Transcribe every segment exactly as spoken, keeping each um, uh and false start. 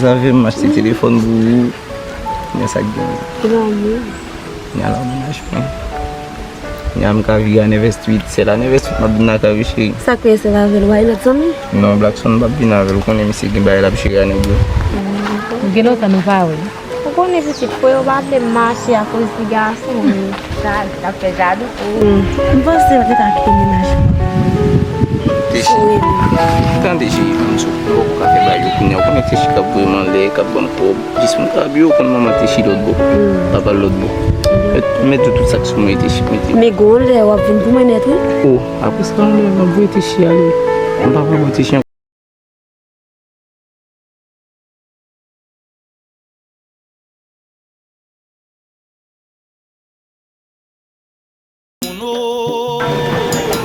Sa fè m achte telefòn pou ou. Men sa k gen. Gran moun. Nya la menaj mwen. Nya m ka vire a nèf èstwit. Se la nèf èstwit m ap vin lakay ou cheri. Sa k fè se pa avè l w ay lòt zanmi? Non, Blackson m p ap vin avè l. Ou konnen misye gen bagay l ap jere a nèg yo. Gen lontan nou pa wè. Ou konnen pitit, pou yo pa vle m mache akoz ti gason, men sa, sa fè jadou pou ou. M panse l gentan kite menaj mwen. Techi. Tande, cheri, m sou poko ka fè bagay yo kounye a. Ou konnen Techi k ap voye m anlè, k ap ban m kòb. Jis m ka ap yo konn manman Techi lòt bò. Papa l lòt bò. Met, met tout, tout sa k sou mwen, Techi, mete. Men gon lè w ap vin pou mwen nèt, wi. O, apre sa, m ap voye Techi ale. M pa pral voye Techi ankò.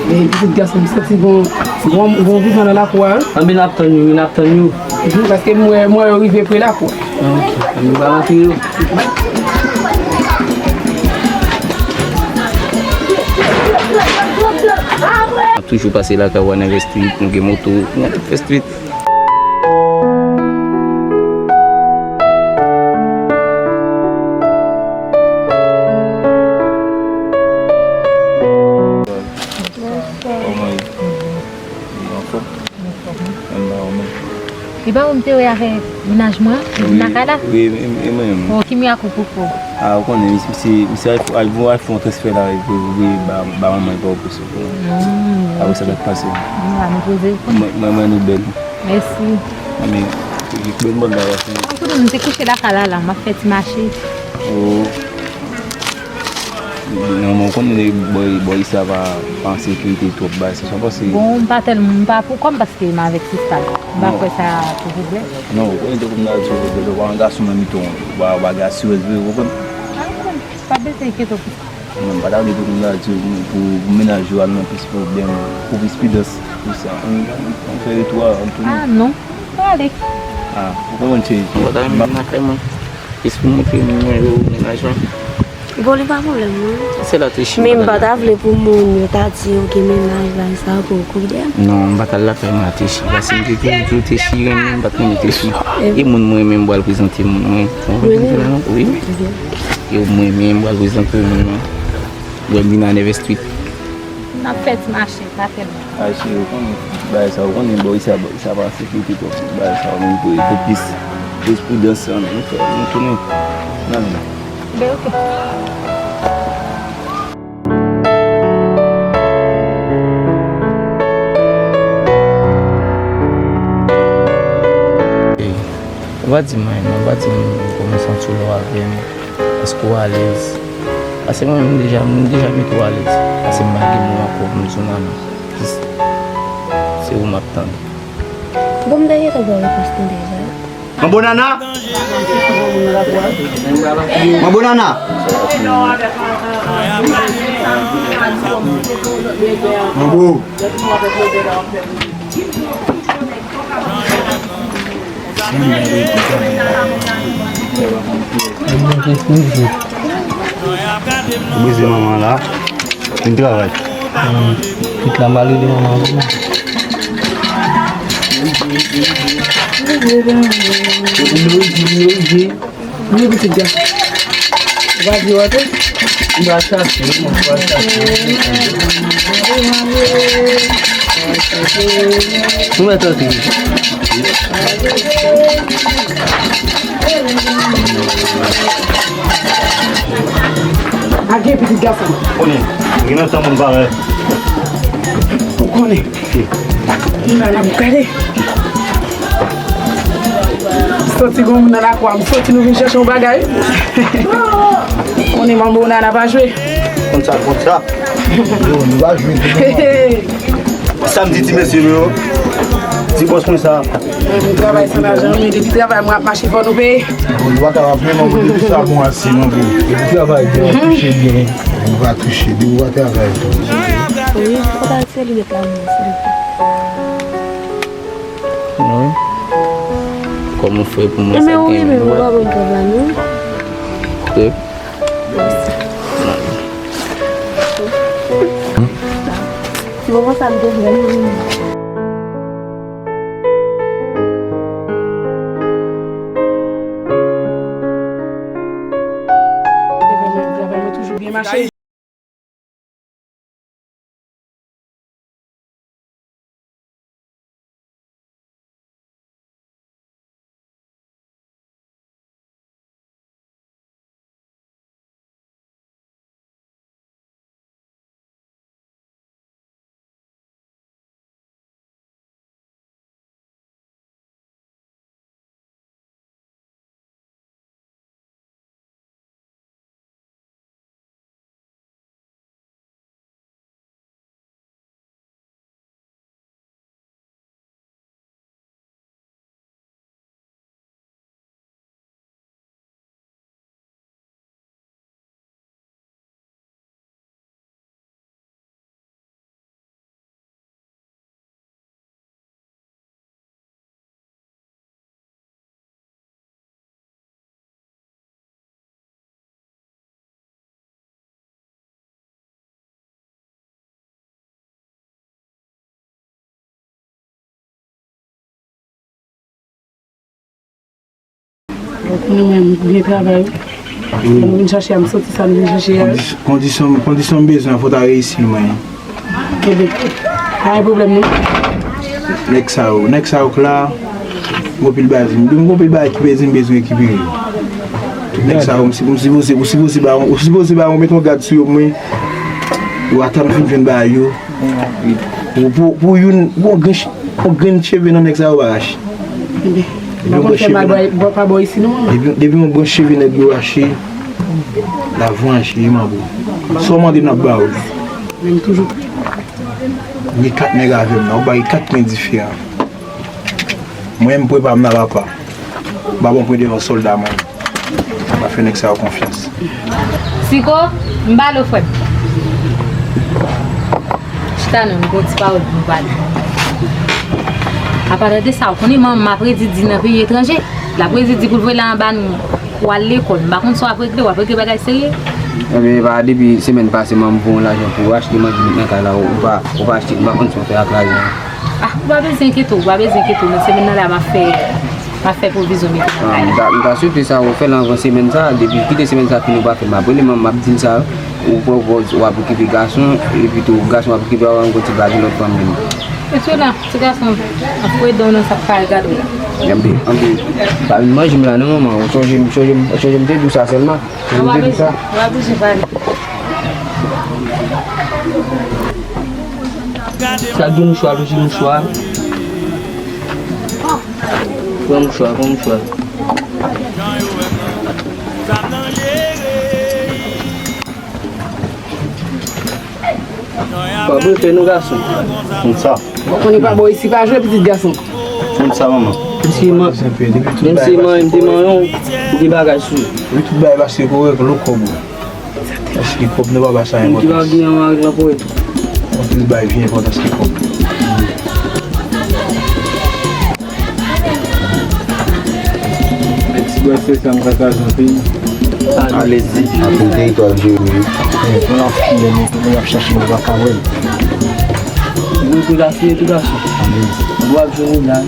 Men pitit gason m santi gon, gon, gon vivan nan lakou a, wi. Anben n ap tann yo, wi, n ap tann yo. Mhm, paske m wè, m wè yo rive pre lakou a. Ah, ok. Anben nou pa rantre yo. N ap toujou pase lakay ou a nan Vèstrit, nou gen moto, n ap fè street. Kòman ye? Li anfòm? Anfòm. Ann ba ou menm. Li pa ou m te wè avèk menaj mwen, wi, nan kay la? Wi, e, e mwen menm. O, ki mirak ou pou fò? A, ou konnen, misye, misye al, al, al fè yon transfè la, epi voye ba, ba manman l pa ou pou sou. Hmm, apre sa, ok. Sa k pase? Nou la, nou poze. Mwen, mwen, mwen, nou bèl. Mèsi. Anben, ki bèl mòd la, wè. An koute, m te kouche lakay la, la, m ap fè ti mache. O. Non, men ou konnen bò, bò isi a pa, pa an sekirite twòp, bagay sa, sa pase. Bon, m pa tèlman, m pa pou kò m paske m avèk sista l. M pa kwè sa toujou vre. Non, ou konnen tankou m ta di w, ou pa yon gason nan mitan w, ou pa, ou pa gasyèz vre, ou konprann? A, m konn, pa bezwen enkyete w pou sa. Non, m pa ta vle tankou m ta di w pou, pou menaj ou al nan plis pwoblèm, pou plis pridans, pou sa. Ann, ann, ann fè retwa, ann tounen. A, non. Prale. A, ou konprann, cheri? Ou pa ta renmen vin lakay mwen? Jis pou montre moun mwen yo, menaj mwen. Bon, li pa pwoblèm, non. Se la Techi. Men m pa ta vle pou moun yo ta di yo gen menaj, bagay sa, pou koudè. Non, m pa t al lakay mwen a Techi. Paske m te toujou di w Techi renmen m, m pa t renmen Techi. E moun mwen renmen m pral prezante moun mwen. Ou konprann sa la, non? Wi. E mwen renmen m pral prezante moun mwen. Wè m vin a nèf èstwit. N ap fè ti mache, pa tèlman. Ay, cheri, ou konnen bagay sa, ou konnen bò isi a, bò isi a pa sekirite twòp. Bagay sa, ou menm pou, pou plis, plis pridans, ann, nou fè, nou tounen. Nan men. Ben, ok. Ey, ou pa di m anyen, non, ou pa di m kòman w santi w lè w avè m. Èske w alèz? Paske mwen menm deja, m deja mete w alèz. Paske m pa gen mo ankò pou m di w nan men. Jis, se ou m ap tann. Bon, m te gentan ba w repons lan deja. Manbo Nana! Manbo Nana! Manbo! Ou brize manman la. Vin travay. Tout la m al rele manman an. Vin rele, vin rele. Vin pitit gason. Ou pa di w antre? M pral chache, m pral chache. Ou mèt antre. A gen pitit gason. Konnen, gen nan tan moun parèy. Ou konnen. Nana, pou gade. Santi gon moun nan lakou a, m santi nou vin chèche yon bagay. Konnen manbo Nana pa jwe. Konn sa, konn sa. Yo, nou pa jwe. Sa m di ti mesye nou yo. Ti bòs mwen sa. Mwen vin travay san lajan, men depi travay mwen ap mache fò nou peye. Bon, nou pa ka ap menm anpil depi sa bon ase non bro. Depi travay byen, touche byen. Nou pa touche, depi w pa travay tou. Wi, ou pa Se linèt la, mwen, silvouplè. Wi. Kòman w fè pou mwen sa? Enben, ou renmen mwen, ou pa ban m kòb la, non? Frè. Mèsi. Bon, konsa m te vrèman renmen. Byen mache. Donk, nou menm, byen travay. Wi. Lè nou vin chache a, m santi sa nou vin chache a. Kondis-, kondisyon, kondisyon m bezwen an, fò ta reyisi l, mwen. Ebyen, pa gen pwoblèm, non. Nèg sa yo, nèg sa yo k la, gon pil bagay, m gon pil bagay ki pèdi, m bezwen rekipere. Tout nèg sa yo, m si-, m sipoze, ou sipoze ba, ou sipoze ba yon, met yon gad sou yo, mwen. Yo atann fin jwenn bagay yo. Pou, pou, pou youn, pou yon grenn ch-, yon grenn cheve nan nèg sa yo pa rache. Depi yon bon cheve nan, depi, depi yon bon cheve nèg yo rache, l ap vanje manbo. Sa w mande n ap ba w. Menm toujou. Gen kat nèg avè m nan, ou bay kat men diferan. Mwen, m prepa m nan papa. M pa bon pran devan sòlda mwen. M pa fè nèg sa yo konfyans. Siko, m ba l ou frè m. Chita non, m gon ti pawòl pou m pale. Apa de sa, ou konnen manman m ap redi di nan peyi etranje. L ap redi di pou l voye la anba nou pou al lekòl. M pa konn sa w ap regle, w ap regle bagay serye. Ebyen, e pa depi semèn pase manman m voye yon lajan pou w achte manje nan kay la, ou pa, ou pa achte, m pa konn sa w fè ak lajan an. Ah, ou pa bezwen enkyete w, ou pa bezwen enkyete w. Nan semèn nan la, m ap fè, m ap fè pwovizyon mete nan kay. Ah, m ta, m ta swete sa, ou fè l anvan semèn sa, depi kite semèn sa fini, ou pa fè, m ap rele manman m, m ap di l sa, ou pran pòz, w ap okipe gason, epi tou, gason ap okipe w, w ap rankontre ti bagay lòt fanm vini. E tou la, ti gason, ap fouye dan w nan sa k pa regade w la. Anpi, anpi, pa vin manje m la, non, manman, ou sonje, sonje, sonje m te di w sa sèlman. Ou pa bezwen, ou pa bezwen pale. Sa gen mouchwa, toujou mouchwa. Pran mouchwa, pran mouchwa. Pa boule fè nou gason. Konn sa. Ou konnen pa bò isi pa jwe pitit gason. Konn sa, manman. Menm si man-, menm si manyen m te manyen w, ou gen bagay sou ou. Wi, tout bagay pase kòrèk, lòt kòb ou. Paske kòb nan papa sa enpòtans. Moun ki pa gen anyen avèk lanpòy tou. Anpil bagay pi enpòtans ke kòb. Ti bwè se sa m ka kaze anpil. Alezi. Anpil teritwa jere wi. Moun ap fouye nou, moun ap chache nou pa ka wè l. Nou tou la fouye tou gason. Alezi. Bwa ap jwe woulay.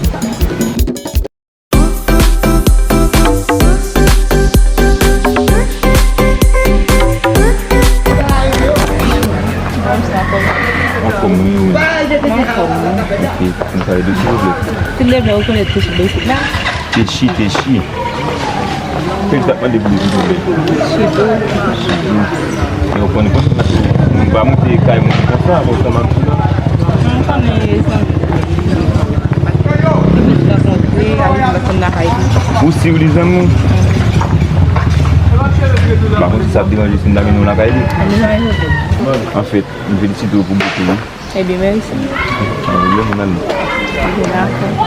Anfòm, wi, wi. Anfòm, wi. Ok, konsa e de silvouplè. Silvouplè, ou konèt Techi bò isit la? Techi, Techi. Kèl t ap mande pou li silvouplè? Chito. Chito. Yo konn konn moun pa moute kay moun konsa, konsa m ap di la. Mwen konnen zanmi. Depi nou rankontre, avèk lòt fanm lakay tou. Ou si w li zanmi w? M pa konn si sa ap deranje si m ta mennen w lakay li. Anfèt, m felisite w pou bouke wi. Ebyen, mèsi. Ann ale, ann ale. Ebyen, dakò.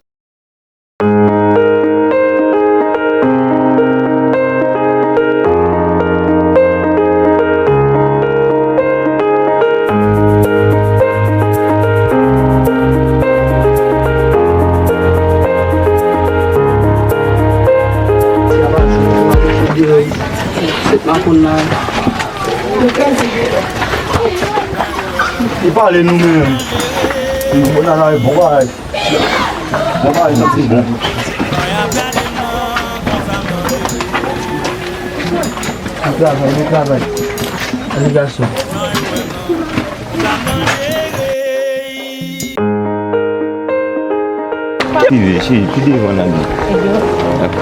Li pale nou menm. Bon bagay. Bon bagay, sa se bon. Bon travay, bon travay. Ann gason. Rive, cheri, pi devan n ale. Dakò.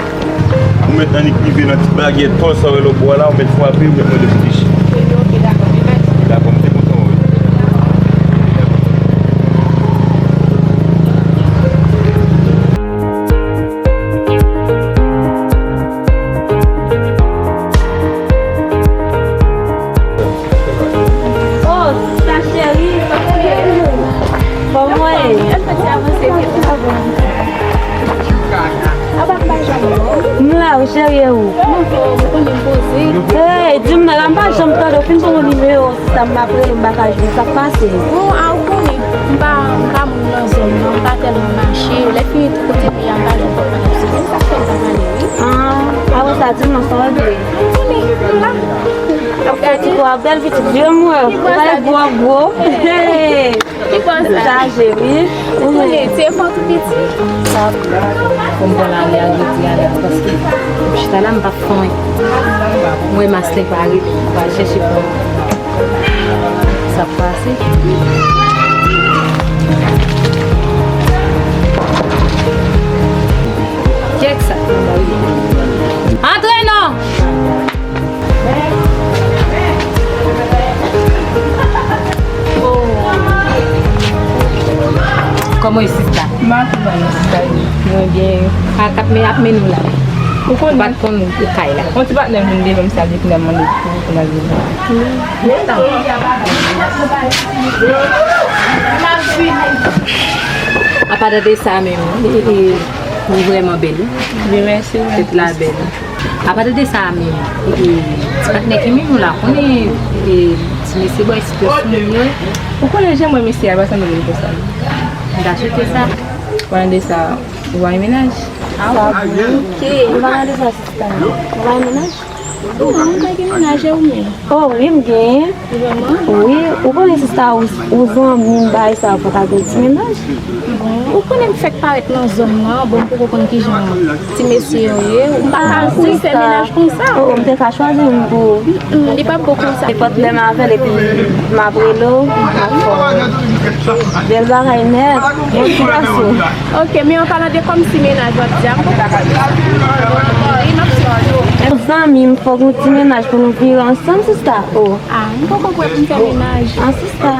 Ou mèt annik rive nan ti baryè tò sa w wè lòtbò a la, ou mèt frape, ou mèt mande pou ti cheri. Dakò, m te kontan wè w. Oh, sa cheri, kòman w ye? M la wi cheri, e ou? Hey, di m nan, m pa janm tande w, fin pran yon nimewo. Sa m ap rele, m pa ka jwenn, sa k pase? Bon, a ou konnen, m pa, m pa moun nan zòn nan, m pa tèlman mache, lè fini tout kote m ye a, m pa janm konn pale. Se pou sa k fè m pa pale, wi. Ah, apre sa, di m nan sa w vle. M konnen, m la. Ap fè ti kwa, bèl pitit, vye m wè. Ou pale gwo, gwo. Hey! Ki pòz sa? Chaje, wi. Ou konnen, se fò tou piti. Sa, fò m pran lari a, rete ale a, paske m chita la, m p ap fè anyen. Mwen, masten pare, m pral chèche pran sa k pase. Tchèk sa. Antre non! Kòman w ye, sista? M ap byen, sista. Mwen byen. A, k ap men, ap mennen w la. Ou konnen. Ou pa t konn ou kay la. Yon ti patnè m vin devan m sa, li vin mande pou, pou n al vin. Apa de sa menm, e, e, ou vrèman bèl, wi. Byen, mèsi, mèsi. Tèt la bèl. Apa de sa menm, e, ti patnè ki menm ou la, konnen, e, ti mesye bò, ti pe sou moun yo. Ou konnen jan mwen mesye a pa sanble moun konsa. M ta swete sa. Pandan de sa, ou pa gen mennaj? Ah, ok. Ou pa gen de sa, sista. Ou pa gen mennaj? Non, m pa gen mennaj, e ou menm? Oh, wi, m genyen. Vrèman? Wi, ou konnen sista, ou, ou zanmi m, bagay sa, fò w ta gen ti mennaj. Bon, ou konnen m fèk parèt nan zòn nan, bon, m poko konn kijan ti mesye yo ye, m pa ka di fè mennaj konsa. Oh, m te ka chwazi m pou ou. Mm, li p ap bon konsa. Nenpòt lè m avè l epi m ap rele w, m ap fè w bèl bagay nèt, bon ti gason. Ok, men an palan de kòmsi mennaj w ap di a, m poko ka di. Wi, m ap swiv ou. Zanmi m, fòk nou ti mennaj pou nou viv ansanm, sista. Oh. Ah, m poko prè pou m fè mennaj. Ah, sista.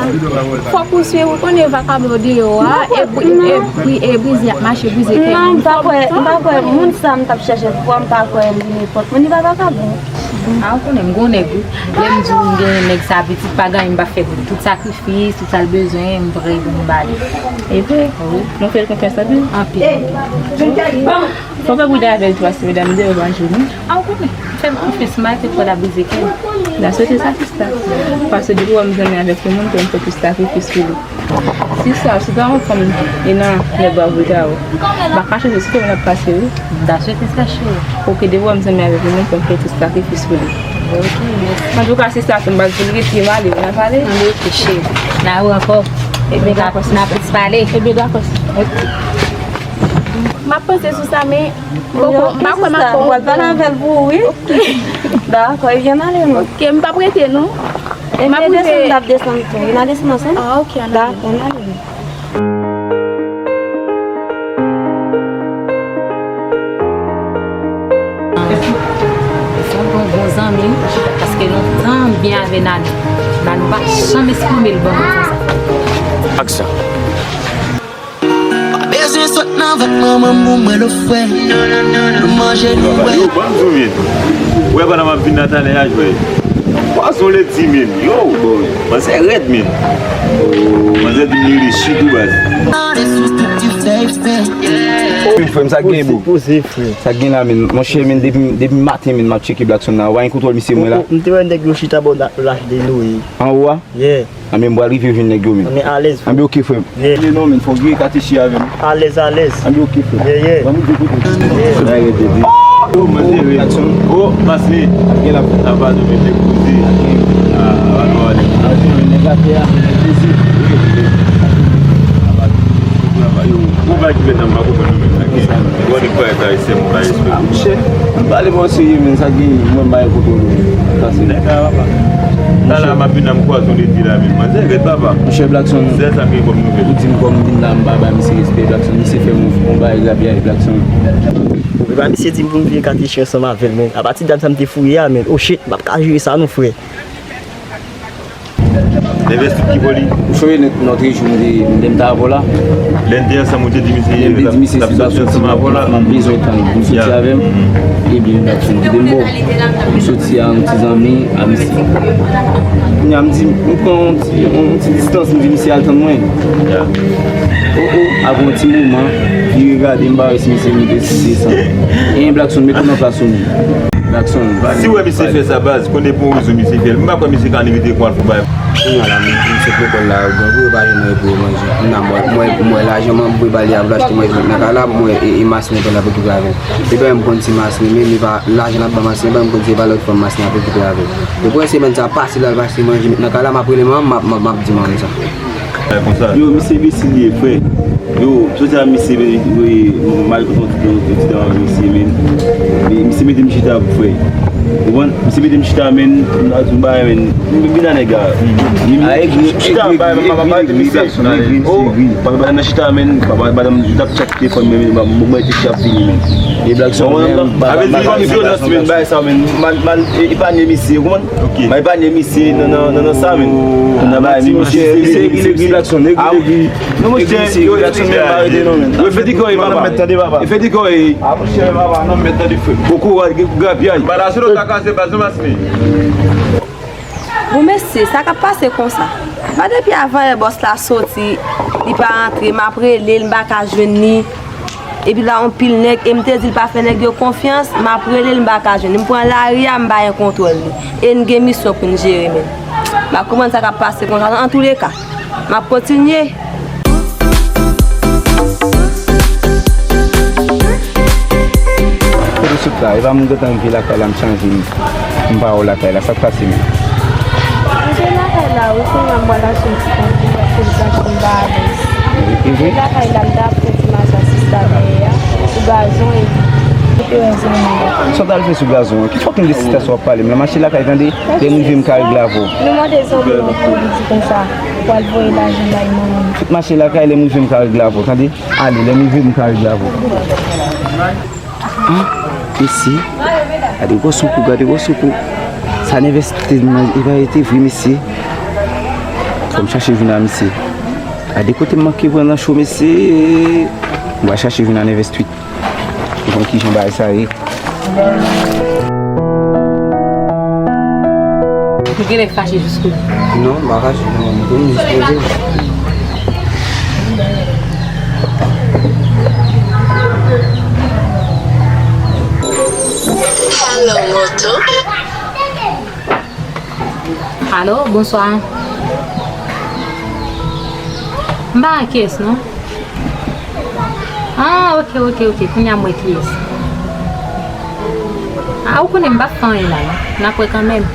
Fòk ou swiv, ou konnen vakabon deyò a, e bri-, e bri-, e brize ap mache, brize kè moun. Non, m pa kwè, m pa kwè moun sa m t ap chèche pou m pa kwè li nenpòt moun, li pa vakabon. Ah, ou konnen m gon nèg, wi. Lè m di w m genyen nèg sa, pitit pa gen anyen, m pa fè tout sakrifis, tout sa l bezwen, m prè pou m ba li. E vre? Wi. Nou fè l konfyans anpil? Anpil. Fò w fè bouda avè l tou, paske medam deyò pa jwenn li. A, ou konnen, fè l konfyans, m pa te kwè l ap brize kè m. M ta swete sa, sista. Paske depi w wè m zanmi avèk yon moun, fò m fè plis sakrifis pou li. Sista, si w ta yon fanm, e nan lè bra bouda ou, m pa ka chanje, si te moun ap pase, wi. M ta swete sa, cheri. Ok, depi w wè m zanmi avèk yon moun, fò m fè plis sakrifis pou li. Ok, mèsi. Antouka, sista, fè m pa di pou li retire m ale, wi, n a pale. Ann, ok, cheri. N a wè ankò. Ebyen, dakò, sista. N a plis pale. Ebyen, dakò, sista. Ok. M ap panse sou sa, men m poko, m pa kwè m ap fè yon. Mwen pral pale avè l pou ou, wi. Dakò, e vin ale, non. Ok, m p ap rete, non. M ap rive. Desann, m ap desann tou. Vin al desann ansanm. Ah, ok, ann ale. Dakò, ann ale. Se yon bon, bon zanmi, paske lontan m byen avè Nanou. Nanou pa janm eksprime l ban mwen konsa. Aksyon. Pa bezwen sot nan vant manman m pou mwen lofre. Nou manje, nou bwè. Yo, ban m zoom in. Ou wè pandan m ap vin nan talè a, jwe. Pwason ledi, men. Yo, bon. Manzè rèd, men. Manzè di m li rich, tou baz. Wi, frè m, sa gen, bro. Poze, poze, frè. Sa gen la, men. Monchè, men, depi, depi maten, men, m ap tcheke Blackson nan. Ou pa gen kontwòl misye mwen la. M te wè nèg yo chita bò lach de Noye. Anwo a? Yeah. Anben, m pral rive jwenn nèg yo, men. Anben, alèz, frè. Anben, ok, frè m. Yeah. Li non, men, fòk gen katechi avè m. Alèz, alèz. Anben, ok, frè. Yeah, yeah. Ban m rive kote w. Yeah. Sa rete di. Oh, manzè, wi. Aksyon. Oh, pase. Gen la. Sa va, nou mete koze. Ah, va nou ale. Aksyon, nèg atè a. Koze. Wi, wi. Yo, gwo bagay ki fèt la, m pa konprann nou menm sa gen. Gwo nèg parèt ayisyen, m pa espere. Ah, monchè, m pale bon serye, men sa gen, mwen m pa gen kontwòl, men. Sa se nèg la, papa. M Ala m ap vin la, m kwaze w ledi la menm. Manzè, rèd papa. Monchè Blackson, sèl sa m gen kòm nouvèl. Ou di m kòm m vin la, m pa bay misye respè, Blackson. Misye fè m yon, yon bagay grapyay, Blackson. Epa misye di m pou m vire katechin ansanm avè l, men apati dat sa m te foure a, men, oh shit, m ap ka jere sa non, frè. Lè vès tout ki bò li. Ou sonje nòt, nòt jou m te, m te, m t avè w la. Lè n te ansanm, ou te di misye, lè m te di misye si l pa soti, m ap, m ap bezwen tann pou l soti avè m. Ebyen, Blackson, kite m ba w. M soti a yon ti zanmi a misye. Kounye a, m di, m pran yon ti, yon ti distans, m di misye al tann mwen. Oh, oh, apre yon ti moman, vire gade, m pa wè si misye monte, si desann. Ebyen, Blackson, met ou nan plas ou menm. Blackson, si w wè misye fè sa, baz, konnen pou yon rezon misye fè l. M pa kwè misye ka limite kò l pou bay. Kounye a la, m, m sot lekòl la, grangou yo pa jwenn anyen pou yo manje. M nan, mwen, mwen, mwen, lajan mwen ap voye ba li a pou l achte manje nan kay la, mwen, e, e Masne pa la pou okipe avè l. Li pa menm konn si Masne menm, li pa, lajan l ap ban Masne, li pa menm konn si se pa lòt fanm Masne ap okipe avè l. Depi semèn sa a pase la, l pa achte manje nan kay la, m ap rele manman m, m ap, m ap, m ap di manman m sa. Yo, misye enbesil li ye, frè. Yo, jodi a misye, wi, mal kontan yon ti dan avè misye, men. Misye mete m chita, frè. Ou konprann? Misye mete m chita, men, m di w bagay, men. M vin a nèg la. Chita, bagay, m pa pale de misye. Oh, pa pale nan chita, men. Pa pale, madanm, m t ap tchak telefòn, men, men, mwen te chita ap vini, men. E Blackson, men, pa pale de vyolans, men, bagay sa, men. Mal, mal, epanye misye, ou konprann? Ok. M ap epanye misye nan, nan, nan, nan sa, men. Nan bagay, men, misye, misye egri, egri, Blackson, egri, egri. Non, monchè, yo, yo, yo, yo, yo, fè di kò, papa. Mèt tande, papa. Fè di kò, a, monchè, papa, non, mèt tande, frè. Bon kouraj, gen grapyay. Bala sou lòt la kase, baz, nou Masne. Bon, mesye, sa k ap pase konsa? Pa depi avan yè bòs la soti, li pa antre, m ap rele l, m pa ka jwenn li. Epi la, yon pil nèg, e m te di l pa fè nèg yo konfyans, m ap rele l, m pa ka jwenn li. M pran lari a, m pa gen kontwòl li. E n gen misyon pou n jere, men. M pa konprann sa k ap pase konsa, antouleka. M ap kontinye. Kote w sot la? E pa m gentan rive lakay la, m chanje m. M pa wè w lakay la, sa k pase menm? M te lakay la, wi, kounye a m pral achte yon ti pon pou m chache yon bagay. E vre? Lakay la, m t ap fè ti mache a sista dèyè a, sou gazon epi. Sa w t al fè sou gazon an? Ki fòk m de sista sa w ap pale m la? Mache lakay, tande, lè m rive, m ka regle avè w. Nou mande zanmi w pou li di konsa, w al voye lajan bay manman m. Fout mache lakay, lè m rive, m ka regle avè w, tande? Ale, lè m rive, m ka regle avè w. Ah, mesye. Gade gwòs yon kou, gade gwòs yon kou. Sa nèvès te, e pa rete vre, mesye. Fò m chache vin a misye. Gade kote m manke pran nan cho, mesye. M va chache vin a nèvès twit. Ou konn kijan bagay sa ye. Nou genlè fache jis kounye a. Non, m pa fache, non, m konn jis poze. Alo, moto. Alo, bonswa. M pa nan kyès, non. Ah, ok, ok, ok. Kounye a m wè kiyès. Ah, ou konnen m p ap fè anyen la, non. N ap wè kanmenm.